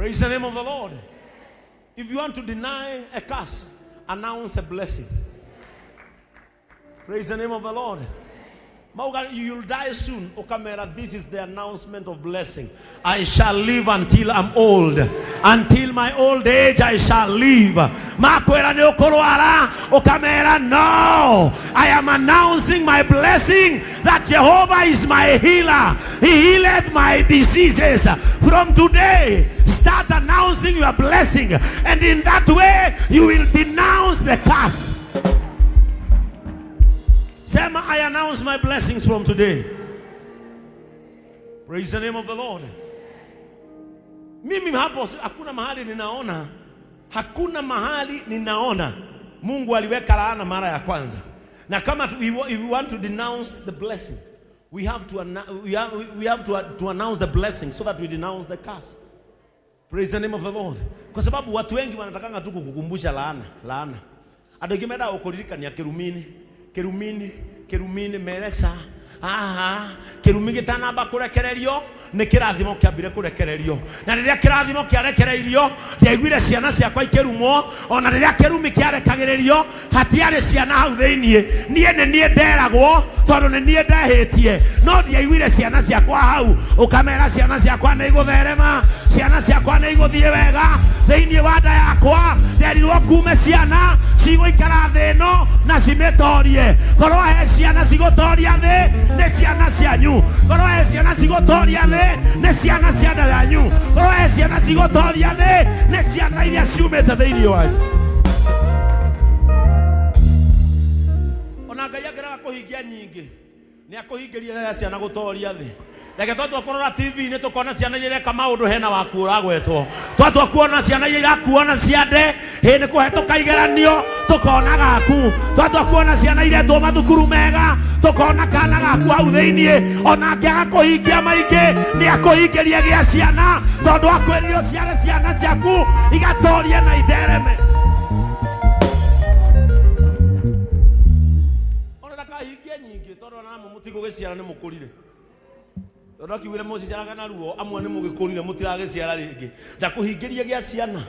Praise the name of the Lord. If you want to deny a curse, announce a blessing. Praise the name of the Lord. Mauga, you'll die soon. Ukamera, this is the announcement of blessing. I shall live until I'm old. Until my old age I shall live. Makwera nĩ ũkũrwara. Ukamera, no. I am announcing my blessing that Jehovah is my healer. He healeth my diseases. From today, start announcing your blessing. And in that way, you will denounce the curse. Sema, I announce my blessings from today. Praise the name of the Lord. Mimi hapo hakuna mahali ninaona, hakuna mahali ninaona Mungu aliweka laana mara ya kwanza. Na kama if we want to denounce the blessing, we have to announce the blessing so that we denounce the curse. Praise the name of the Lord. Kwa sababu watu wengi wanatakanga tu kukukumbusha laana, laana. Andũ aingĩ mendaga gũkũririkania kĩrumini, kĩrumini, kĩrumini mereca. Aha, kĩrumi gĩtanamba kũrekererio nĩ kĩrathimo kĩambire kũrekererio, na rĩrĩa kĩrathimo kĩarekereirio ndiaiguire ciana ciakwa ikĩrumwo. Ona rĩrĩa kĩrumi kĩarekagĩrĩrio hatiarĩ ciana hau thĩiniĩ. Niĩ nĩ niĩ nderagwo tondũ nĩ niĩ ndehĩtie, no ndiaiguire ciana ciakwa hau. Ũkamera ciana ciakwa nĩ igũtherema, ciana ciakwa nĩ igũthiĩ wega. Thĩiniĩ wa nda yakwa nderirwo kume ciana cigũikara thĩ ĩno na cimĩtorie. Korwo he ciana cigũtoria thĩ nĩ ciana cianyu, korwo he ciana cigũtoria thĩ nĩ ciana cia nda yanyu, korwo he ciana cigũtoria thĩ nĩ ciana iria ciumĩte thĩiniĩ wanyu. Ona Ngai angĩrega kũhingia nyingĩ, nĩ akũhingĩria ciana gũtoria thĩ. Reke twatua kũrora TV-inĩ tũkona ciana iria ireka maũndũ hena waku ũragwetwo. Twatua kuona ciana iria irakuona ciande hĩndĩ kũhetũka igeranio tũkona gaku. Twatua kuona ciana iretwo mathukuru mega tũkona kana gaku hau thĩiniĩ. Ona angĩaga kũhingia maingĩ, nĩ akũhingĩria gĩa ciana, tondũ akwĩrire ũciare ciana ciaku igatorie na ithereme. Ona ndakahingie nyingĩ, tondũ ona amwe mũtigũgĩciara nĩ mũkũrire, tondũ akiugire mũciaraga na ruo. Amwe nĩ mũgĩkũrire, mũtiragĩciara rĩngĩ. Ndakũhingĩrie gĩa ciana.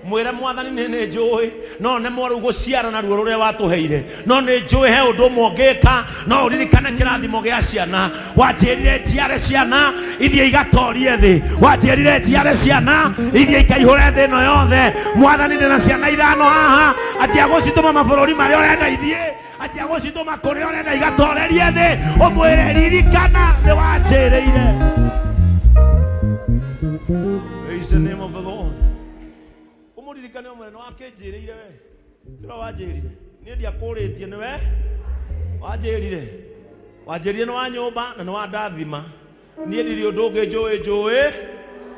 Mwĩre Mwathani, nĩ nĩ njũĩ no nemwo rĩu gũciara na ruo rũrĩa watũheire, no nĩ njũĩ he ũndũ ũmwe ũngĩka, no ũririkane kĩrathimo gĩa ciana. Wanjĩrire njiare ciana ithiĩ igatorie thĩ, wanjĩrire njiare ciana ithiĩ ikaihũre thĩ ĩno yothe. Mwathani, ndĩna ciana ithano haha, anjia gũcitũma mabũrũri marĩa ũrenda ithiĩ, anjia gũcitũma kũrĩa ũrenda igatorerie thĩ. Ũmwĩre, ririkana nĩ wanjĩrĩire. Praise the name of the Lord. Ũmũririkane, ũmwĩre nĩ wakĩnjĩrĩire we kĩrĩa wanjĩrire. Niĩ ndiakũrĩtie, nĩwe wanjĩrire. Wanjĩrire nĩ wa nyũmba na nĩ wa ndathima. Niĩ ndirĩ ũndũ ũngĩ njũĩ, njũĩ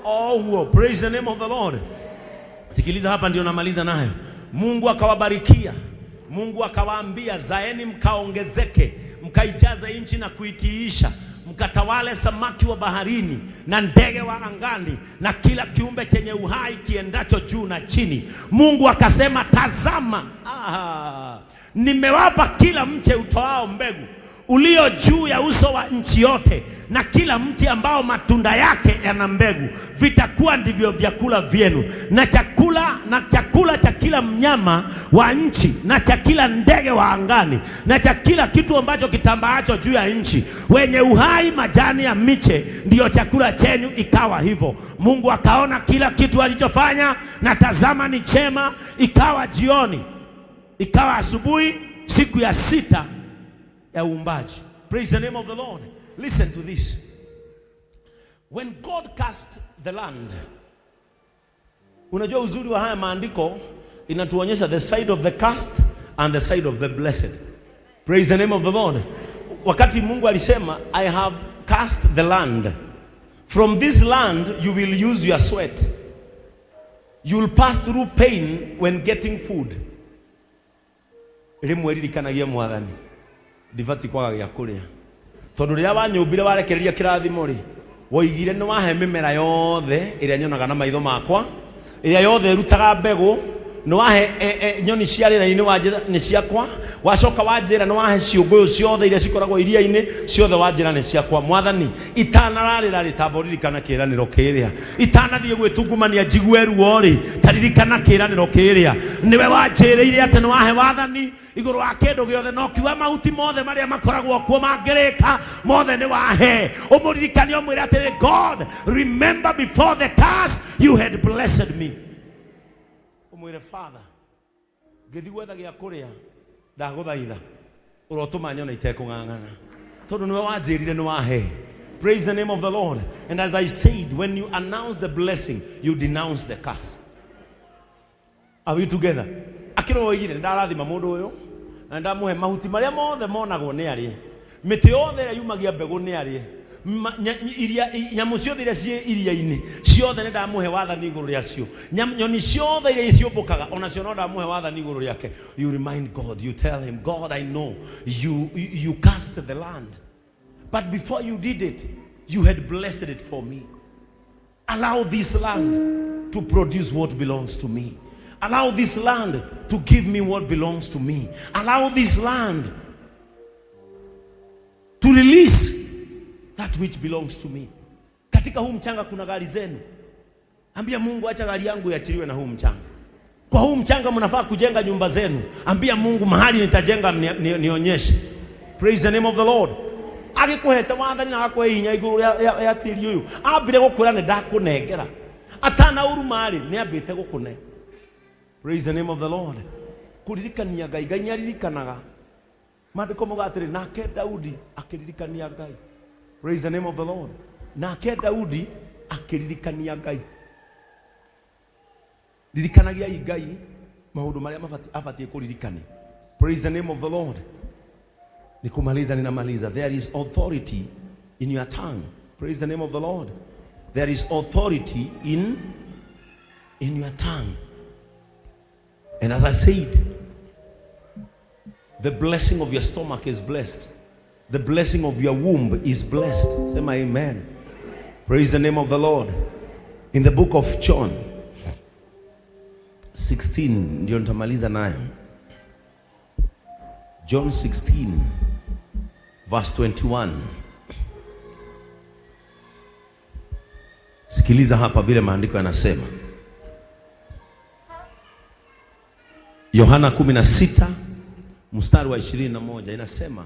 o ũguo. Praise the name of the Lord. Sikiliza hapa, ndio namaliza nayo. Mungu akawabarikia. Mungu akawaambia, zaeni mkaongezeke, mkaijaze nchi na kuitiisha, mkatawale samaki wa baharini na ndege wa angani na kila kiumbe chenye uhai kiendacho juu na chini. Mungu akasema, tazama, aha, nimewapa kila mche utoao mbegu ulio juu ya uso wa nchi yote na kila mti ambao matunda yake yana mbegu, vitakuwa ndivyo vyakula vyenu, na chakula cha kila mnyama wa nchi na cha kila ndege wa angani na cha kila kitu ambacho kitambaacho juu ya nchi, wenye uhai, majani ya miche ndiyo chakula chenyu. Ikawa hivyo. Mungu akaona kila kitu alichofanya, na tazama ni chema. Ikawa jioni, ikawa asubuhi, siku ya sita ya uumbaji. Praise the name of the Lord. Listen to this. When God cast the land, unajua uzuri wa haya maandiko inatuonyesha the side of the cursed and the side of the blessed. Praise the name of the Lord. Wakati Mungu alisema, "I have cast the land. From this land you will use your sweat. You will pass through pain when getting food." Rĩmwe ririkanagia Mwathani, ndibati kwaga gĩa kũrĩa, tondũ rĩrĩa wanyũmbire warekereria kĩrathimo rĩ, woigire nĩ wahe mĩmera yothe ĩrĩa nyonaga na maitho makwa, ĩrĩa yothe ĩrutaga mbegũ. Nĩ wahe nyoni cia rĩera-inĩ, wanjĩra nĩ ciakwa. Wacoka wanjĩra nĩ wahe ciũngũyũ ciothe iria cikoragwo iria-inĩ ciothe, wanjĩra nĩ ciakwa. Mwathani, itanararĩra rĩ, tamba ũririkana kĩĩranĩro kĩrĩa. Itanathiĩ gwĩtungumania njigue ruo rĩ, taririkana kĩĩranĩro kĩrĩa. Nĩwe wanjĩrĩire atĩ nĩ wahe wathani igũrũ wa kĩndũ gĩothe, na ũkiuga mahuti mothe marĩa makoragwo kuo mangĩrĩka mothe nĩ wahe. Ũmũririkanie, ũmwĩre atĩrĩ, "God, remember before the curse you had blessed me." Ũmwĩre, "Father, ngĩthiĩ gwetha gĩa kũrĩa, ndagũthaitha ũrotũma nyona itekũng'ang'ana, tondũ nĩwe wanjĩrire nĩ wahe." Praise the name of the Lord. And as I said, when you announce the blessing, you denounce the curse. Are we together? Akĩrwo oigire, "Nĩ ndarathima mũndũ ũyũ na ndamũhe mahuti marĩa mothe monagwo nĩ arĩe, mĩtĩ yothe ĩrĩa yumagia mbegũ nĩ arĩe, iria nyamũ ciothe iria ciĩ iria-inĩ ciothe nĩ ndamũhe wathani igũrũ rĩacio. Nyoni ciothe iria ciũmbũkaga onacio no ndamũhe wathani igũrũ rĩake." You remind God, you tell him, "God, I know you cast the land, but before you did it, you had blessed it for me. Allow this land to produce what belongs to me. Allow this land to give me what belongs to me. Allow this land to release that which belongs to me." Katika huu mchanga kuna gari zenu. Ambia Mungu, "Acha gari yangu iachiliwe na huu mchanga. Kwa huu mchanga mnafaa kujenga nyumba zenu. Ambia Mungu, mahali nitajenga nionyeshe." Praise the name of the Lord. Agĩkũhete wathani na agakũhe hinya igũrũ rĩa tĩri ũyũ, ambire gũkwĩra, "Nĩ ndakũnengera." Atanauruma rĩ, nĩ ambĩte gũkũne. Praise the name of the Lord. Kũririkania Ngai, Ngai nĩ aririkanaga. Maandĩko mauga atĩrĩ, nake Daudi akĩririkania Ngai. Praise the name of the Lord. Nake Daudi akĩririkania Ngai. Ririkanagiai Ngai maũndũ marĩa abatiĩ kũririkania. Praise the name of the Lord. Ni kumaliza, ninamaliza. There is authority in your tongue. Praise the name of the Lord. There is authority in your tongue. And as I said, the blessing of your stomach is blessed. The blessing of your womb is blessed. Say my amen. Praise the name of the Lord. In the book of John 16, ndio nitamaliza nayo. John 16 verse 21. Sikiliza hapa vile maandiko yanasema. Yohana 16 mstari wa 21 inasema,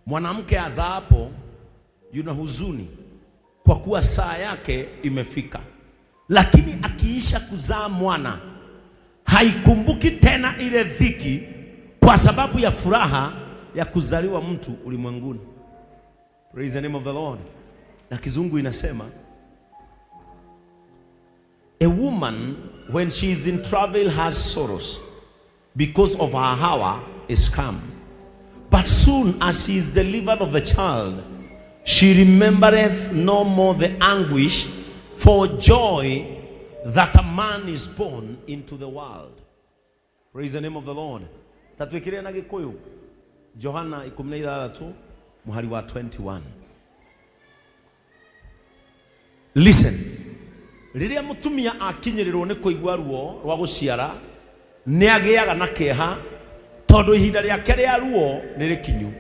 "Mwanamke azaapo yuna huzuni kwa kuwa saa yake imefika, lakini akiisha kuzaa mwana haikumbuki tena ile dhiki kwa sababu ya furaha ya kuzaliwa mtu ulimwenguni." Praise the name of the Lord. Na kizungu inasema, "A woman when she is in travail has sorrows because of her hour is come. But soon as she is delivered of the child, she remembereth no more the anguish for joy that a man is born into the world." Praise the name of the Lord. Tatwikire na Gikuyu. Johana 16 muhari wa 21. Listen. Rĩrĩa mũtumia akinyĩrĩrwo nĩ kũigua ruo rwa gũciara, nĩ agĩaga na kĩeha tondũ ihinda rĩake rĩa ruo nĩ rĩkinyu,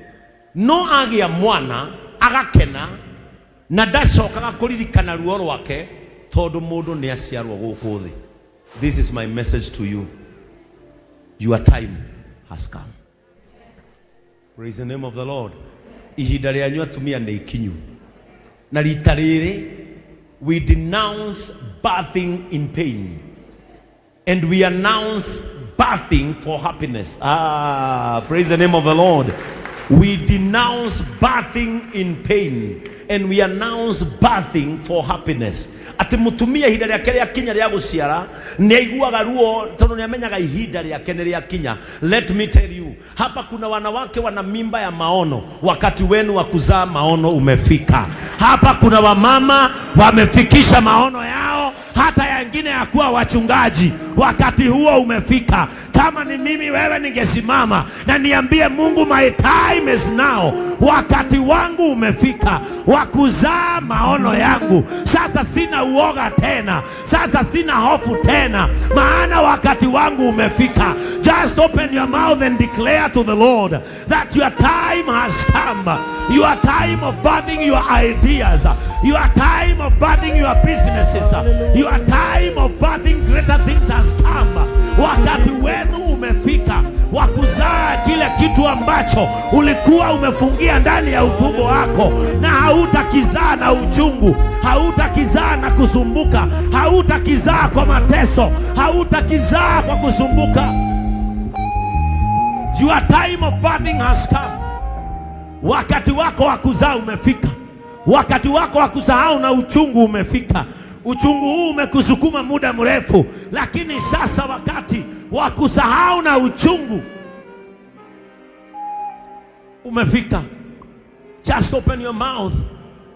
no agĩa mwana agakena na ndacokaga kũririkana ruo rwake tondũ mũndũ nĩ aciarwo gũkũ thĩ. This is my message to you. Your time has come. Praise the name of the Lord. Ihinda rĩanyu atumia nĩ ikinyu, na rita rĩrĩ we denounce birthing in pain and we announce birthing for happiness. Ah, praise the name of the Lord. We denounce birthing in pain and we announce birthing for happiness. Atĩ mũtumia ihinda rĩake rĩakinya rĩa gũciara nĩ aiguaga ruo tondũ nĩ amenyaga ihinda rĩake nĩ rĩakinya. Let me tell you, hapa kuna wanawake wana mimba ya maono, wakati wenu wa kuzaa maono umefika. Hapa kuna wamama wamefikisha maono yao, hata yengine ya kuwa wachungaji. Wakati huo umefika. Kama ni mimi wewe, ningesimama na niambie Mungu, my time is now. Wakati wangu umefika wa kuzaa maono yangu. Sasa sina uoga tena, sasa sina hofu tena, maana wakati wangu umefika. Just open your mouth and declare to the Lord that your time has come. Your time of birthing your ideas, your time of birthing your businesses, your time of birthing greater things has come. Wakati wenu umefika wa kuzaa kile kitu ambacho ulikuwa umefungia ndani ya utumbo wako, na hautakizaa na uchungu, hautakizaa na kusumbuka, hautakizaa kwa mateso, hautakizaa kwa kusumbuka. Your time of birthing has come. Wakati wako wa kuzaa umefika. Wakati wako wa kusahau na uchungu umefika. Uchungu huu umekusukuma muda mrefu, lakini sasa wakati wa kusahau na uchungu umefika. Just open your mouth,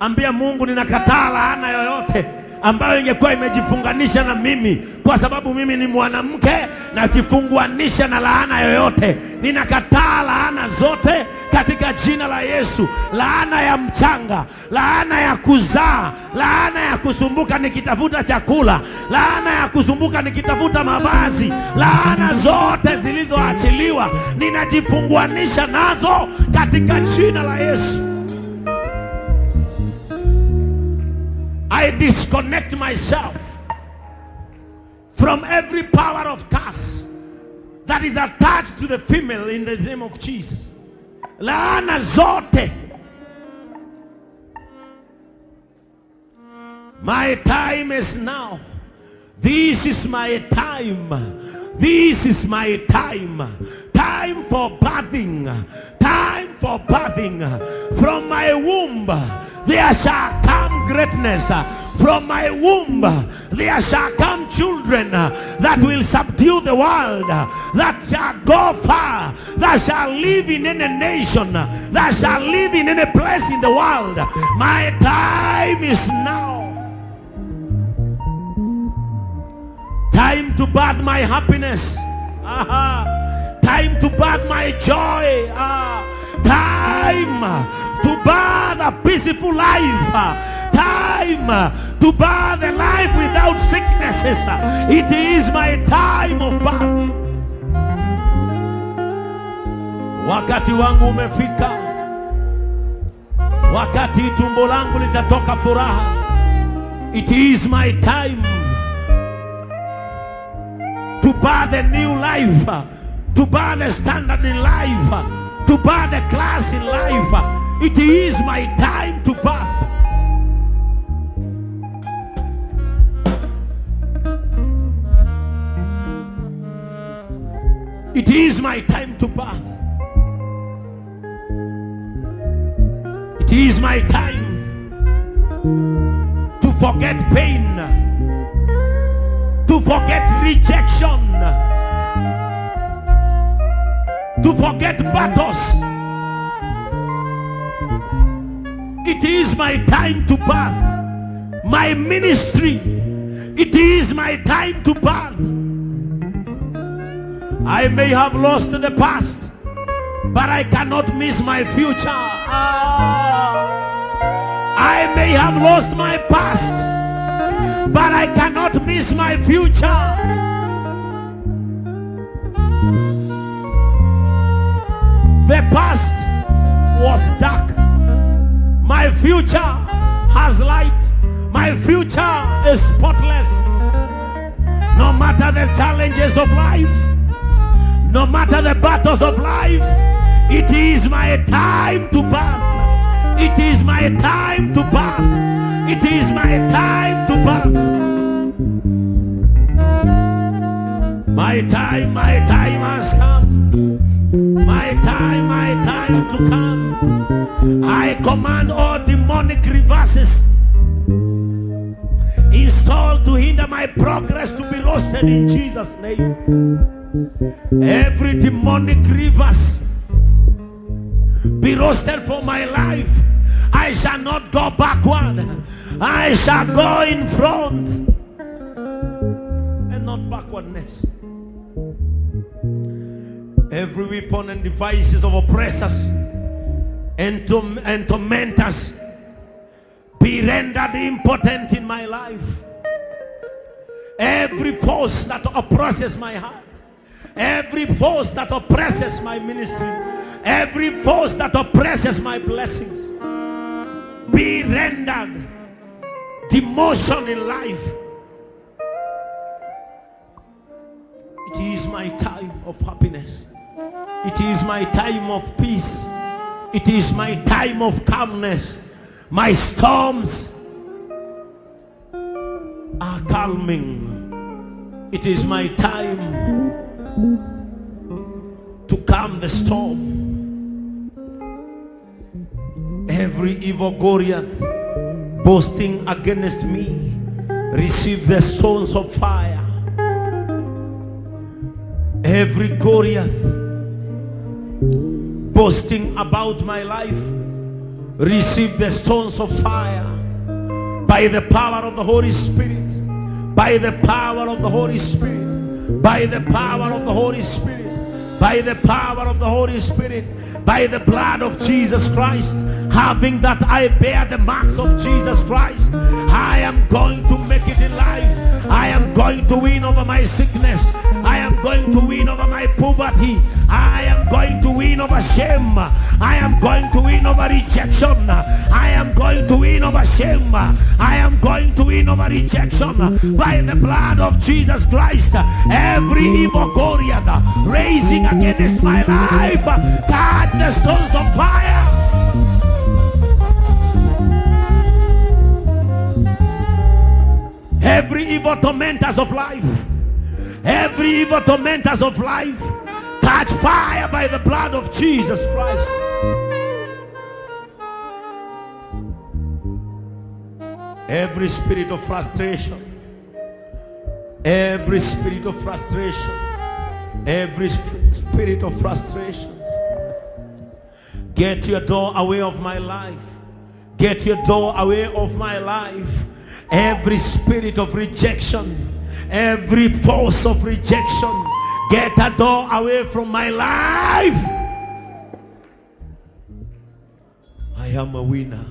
ambia Mungu, ninakataa laana yoyote ambayo ingekuwa imejifunganisha na mimi, kwa sababu mimi ni mwanamke, najifunganisha na laana yoyote. Ninakataa laana zote katika jina la Yesu. Laana ya mchanga, laana ya kuzaa, laana ya kusumbuka nikitafuta chakula, laana ya kusumbuka nikitafuta mavazi, laana zote zilizoachiliwa ninajifunguanisha nazo katika jina la Yesu. I disconnect myself from every power of curse that is attached to the female in the name of Jesus. Laana zote. My time is now. This is my time. This is my time. Time for birthing. Time for birthing. From my womb there shall come greatness. From my womb there shall come children that will subdue the world, that shall go far, that shall live in any nation, that shall live in any place in the world. My time is now. Time to birth my happiness. Aha. Time to birth my joy. Ah. Time to birth a peaceful life. Time to birth a life without sicknesses. It is my time of birth. Wakati wangu umefika. Wakati tumbo langu litatoka furaha. It is my time to birth a new life, to birth a standard in life, to birth a class in life. It is my time to birth. It is my time to birth. It is my time to forget pain, to forget rejection, to forget battles. It is my time to birth my ministry. It is my time to birth. I may have lost the past, but I cannot miss my future. Ah. I may have lost my past, but I cannot miss my future. The past was dark. My future has light. My future is spotless. No matter the challenges of life, no matter the battles of life, it is my time to birth. It is my time to birth. It is my time to birth. My time has come. My time to come. I command all demonic reverses installed to hinder my progress to be roasted in Jesus' name. Every demonic reverse be roasted for my life. I shall not go backward. I shall go in front and not not backwardness. Every weapon and devices of oppressors and tormentors be rendered impotent in my life. Every force that oppresses my heart, every force that oppresses my ministry, every force that oppresses my blessings, be rendered demotion in life. It is my time of happiness. It is my time of peace. It is my time of calmness. My storms are calming. It is my time to calm the storm. Every evil Goliath boasting against me, receive the stones of fire. Every Goliath boasting about my life, receive the stones of fire by the power of the Holy Spirit, by the power of the Holy Spirit, by the power of the Holy Spirit, by the power of the Holy Spirit, by the blood of Jesus Christ. Having that I bear the marks of Jesus Christ, I am going to make it in life. I am going to win over my sickness. I am going to win over my poverty. I am going to win over shame. I am going to win over rejection. I am going to win over shame. I am going to win over rejection by the blood of Jesus Christ. Every evil Goliath raising against my life, catch the stones of fire. Every evil tormentors of life, every evil tormentors of life, catch fire by the blood of Jesus Christ. Every spirit of frustration, every spirit of frustration, every spirit of frustrations, get your door away of my life. Get your door away of my life. Every spirit of rejection, every force of rejection, get a door away from my life. I am a winner.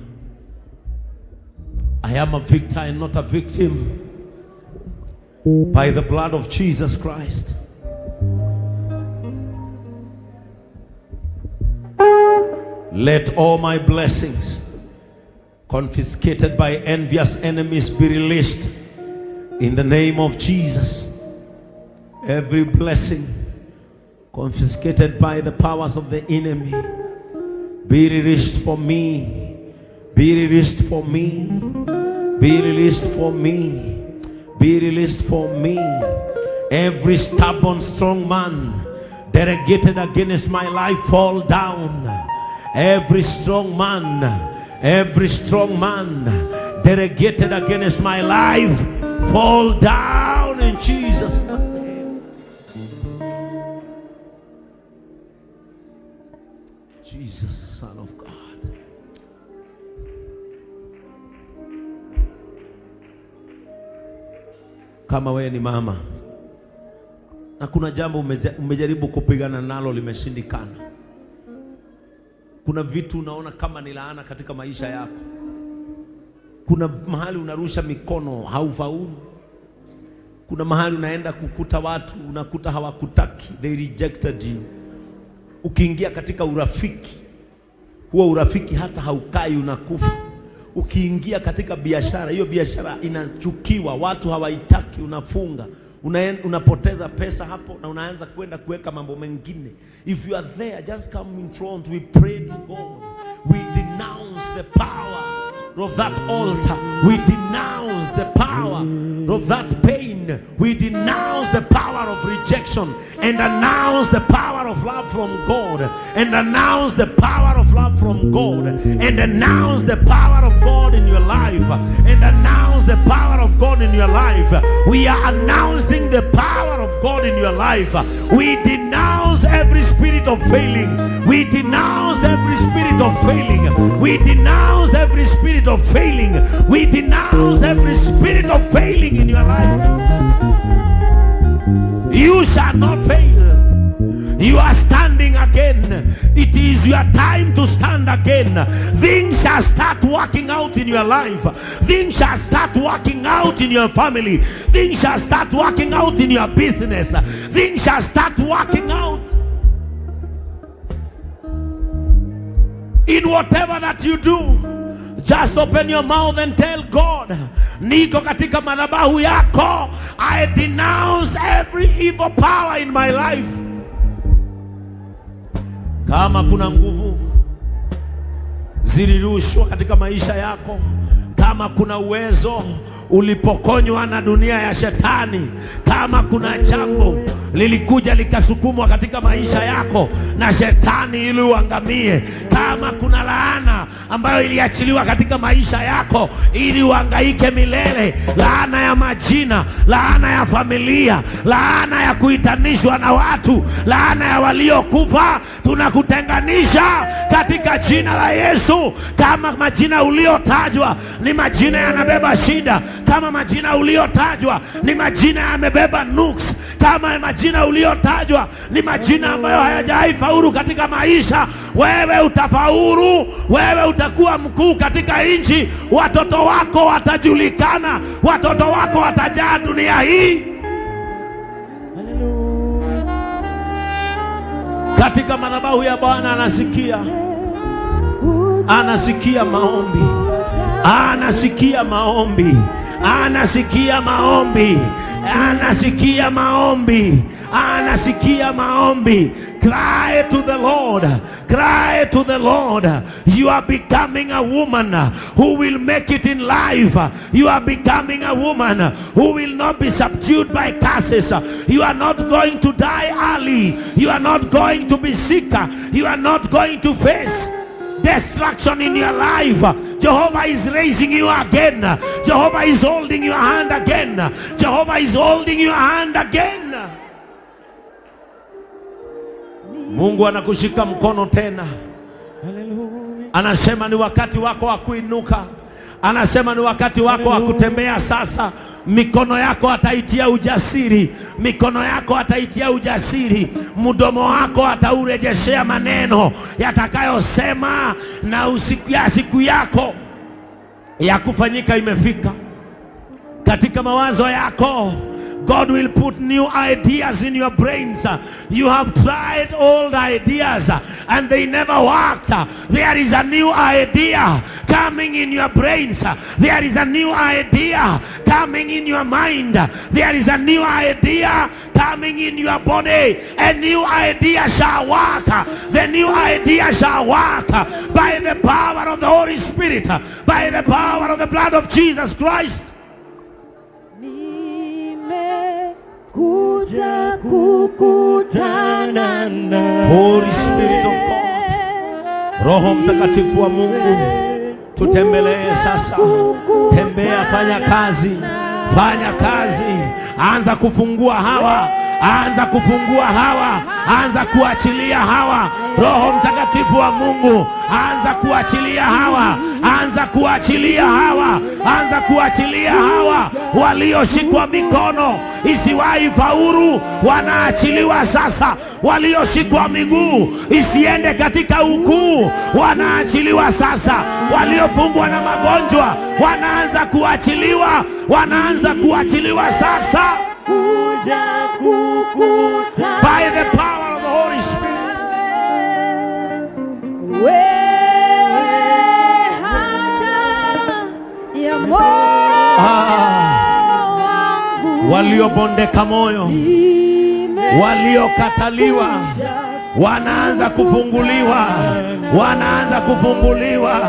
I am a victor and not a victim. By the blood of Jesus Christ. Let all my blessings confiscated by envious enemies be released in the name of Jesus. Every blessing confiscated by the powers of the enemy be released for me. Be released for me. Be released for me. Be released for me. Every stubborn strong man delegated against my life, fall down. Every strong man, every strong man delegated against my life, fall down in Jesus' name. Jesus, Son of God. Kama wewe ni mama na kuna jambo umejaribu kupigana nalo limeshindikana, kuna vitu unaona kama ni laana katika maisha yako, kuna mahali unarusha mikono haufaulu, kuna mahali unaenda kukuta watu unakuta hawakutaki, they rejected you. Ukiingia katika urafiki, huo urafiki hata haukai, unakufa. Ukiingia katika biashara, hiyo biashara inachukiwa, watu hawaitaki, unafunga, unapoteza pesa hapo na unaanza kwenda kuweka mambo mengine. If you are there, just come in front. We pray to God. We denounce the power of that altar. We denounce the power of that pain. We denounce the power of rejection and announce the power of love from God. And announce the power of love from God. And announce the power of God in your life. And announce the power of God in your life. We are announcing the power of God in your life. We denounce every spirit of failing. We denounce every spirit of failing. We denounce every spirit of failing. We denounce every spirit of failing in your life. You shall not fail. You are standing again. It is your time to stand again. Things shall start working out in your life. Things shall start working out in your family. Things shall start working out in your business. Things shall start working out in whatever that you do. Just open your mouth and tell God, niko katika madhabahu yako. I denounce every evil power in my life. Kama kuna nguvu zilirushwa katika maisha yako, kama kuna uwezo ulipokonywa na dunia ya shetani, kama kuna jambo lilikuja likasukumwa katika maisha yako na shetani ili uangamie, kama kuna laana ambayo iliachiliwa katika maisha yako ili uhangaike milele, laana ya majina, laana ya familia, laana ya kuitanishwa na watu, laana ya waliokufa, tunakutenganisha katika jina la Yesu. Kama majina uliotajwa ni majina yanabeba shida, kama majina uliotajwa ni majina yamebeba nuksi, kama majina uliotajwa ni majina ambayo hayajawahi faulu katika maisha, wewe utafaulu, wewe utakuwa mkuu katika nchi, watoto wako watajulikana, watoto wako watajaa dunia hii. Katika madhabahu ya Bwana anasikia, anasikia maombi, anasikia maombi, anasikia maombi, anasikia maombi, anasikia maombi. Cry to the Lord, cry to the Lord. You are becoming a woman who will make it in life. You are becoming a woman who will not be subdued by curses. You are not going to die early. You are not going to be sick. You are not going to face destruction in your life. Jehovah is raising you again. Jehovah is holding your hand again. Jehovah is holding your hand again. Mungu anakushika mkono tena. Anasema ni wakati wako wa kuinuka. Anasema ni wakati wako wa kutembea sasa. Mikono yako ataitia ujasiri, mikono yako ataitia ujasiri, mdomo wako ataurejeshea maneno yatakayosema, na usiku ya siku yako ya kufanyika imefika. Katika mawazo yako, God will put new ideas in your brains. You have tried old ideas and they never worked. There is a new idea coming in your brains. There is a new idea coming in your mind. There is a new idea coming in your body. A new idea shall work. The new idea shall work by the power of the Holy Spirit, by the power of the blood of Jesus Christ. Nimekuja kukutana nawe. Holy Spirit of God, Roho Mtakatifu wa Mungu, tutembelee sasa. Tembea, fanya kazi, fanya kazi, anza kufungua hawa, anza kufungua hawa, anza kuachilia hawa. Roho Mtakatifu wa Mungu, anza kuachilia hawa, anza kuachilia hawa, anza kuachilia hawa walioshikwa mikono isiwahi faulu, wanaachiliwa sasa. Walioshikwa miguu isiende katika ukuu, wanaachiliwa sasa. Waliofungwa na magonjwa wanaanza kuachiliwa, wanaanza kuachiliwa sasa Kuja kukutana by the power of the Holy Spirit. Wewe haja ya moyo wangu. Waliobondeka moyo, waliokataliwa wanaanza kufunguliwa, wanaanza kufunguliwa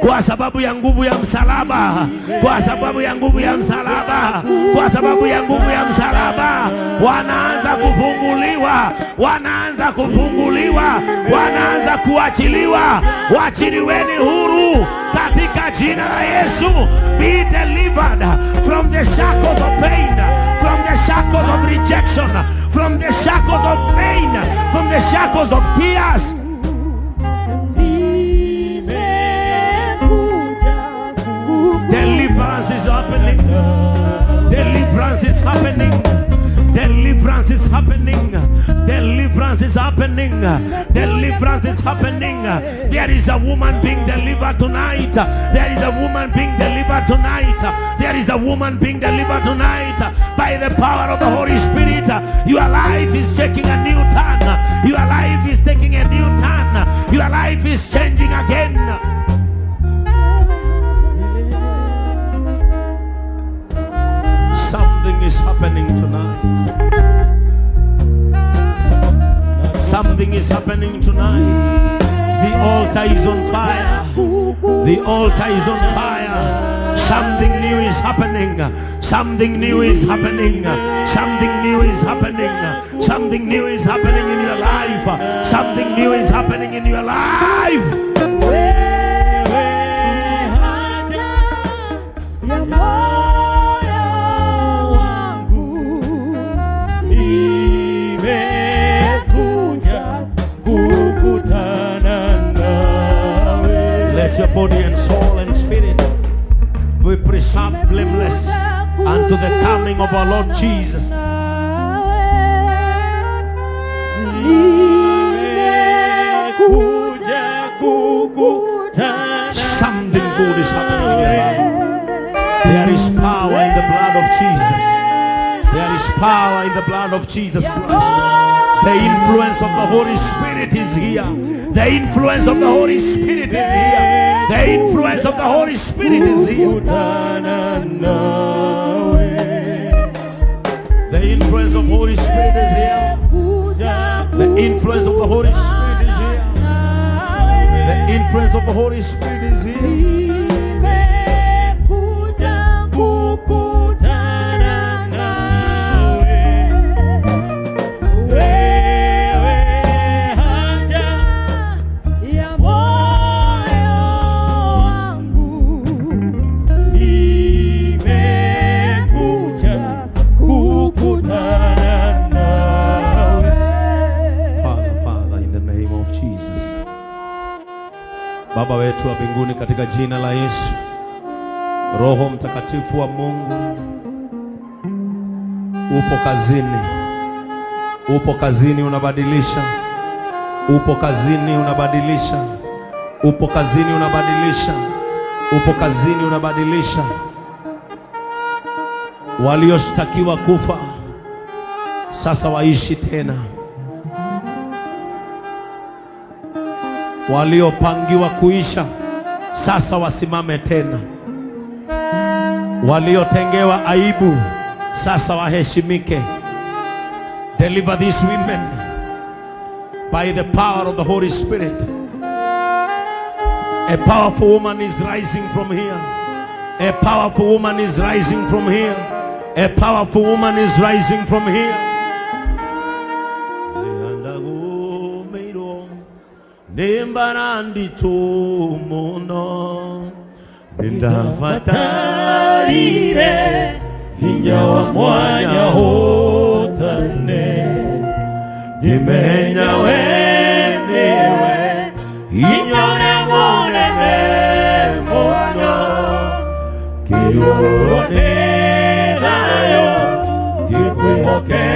kwa sababu ya nguvu ya msalaba, kwa sababu ya nguvu ya msalaba, kwa sababu ya nguvu ya msalaba, wanaanza kufunguliwa, wanaanza kufunguliwa, wanaanza kuachiliwa. Wachiliweni huru katika jina la Yesu. Be delivered from the shackles of pain, from the shackles of rejection, from the shackles of pain, from the shackles of tears. Nimekuja Deliverance is happening. Deliverance is happening. Deliverance is happening. Deliverance is happening. Deliverance is happening. There is a woman being delivered tonight. There is a woman being delivered tonight. There is a woman being delivered tonight by the power of the Holy Spirit. Your life is taking a new turn. Your life is taking a new turn. Your life is changing again. Something is happening tonight. Something is happening tonight. The altar is on fire. The altar is on fire. Something new is happening. Something new is happening. Something new is happening. Something new is happening in your life. Something new is happening in your life. Wewe haja ya moyo wangu, Nimekuja kukutana nawe. Let your body and soul and spirit be preserved blameless unto the coming of our Lord Jesus. Nimekuja kukutana. Something good is happening in your life. There is power in the blood of Jesus. There is power in the blood of Jesus Christ. The influence of the Holy Spirit is here. The influence of the Holy Spirit is here. The influence of the Holy Spirit is here. Kukutana nawe. The influence of Holy Spirit is here. The influence of the Holy Spirit is here. The influence of the Holy Spirit is here. Nimekuja kukutana nawe. Wewe haja ya moyo wangu, nimekuja kukutana nawe. Father, Father, in the name of Jesus. Baba wetu wa mbinguni, katika jina la Yesu, Roho Mtakatifu wa Mungu upo kazini, upo kazini, unabadilisha, upo kazini, unabadilisha, upo kazini, unabadilisha, upo kazini, unabadilisha. Walioshtakiwa kufa sasa waishi tena, waliopangiwa kuisha sasa wasimame tena, waliotengewa aibu sasa waheshimike. Deliver these women by the power of the Holy Spirit. A powerful woman is rising from here. A powerful woman is rising from here. A powerful woman is rising from here. Nĩ mbara nditũ mũno nĩndabatarire hinya wa mwanya hotane, ngĩmenya we nĩwe hinya ũrĩa mũnene mũno, ngĩiyũrwo nĩ thayũ ngĩkwĩhokete.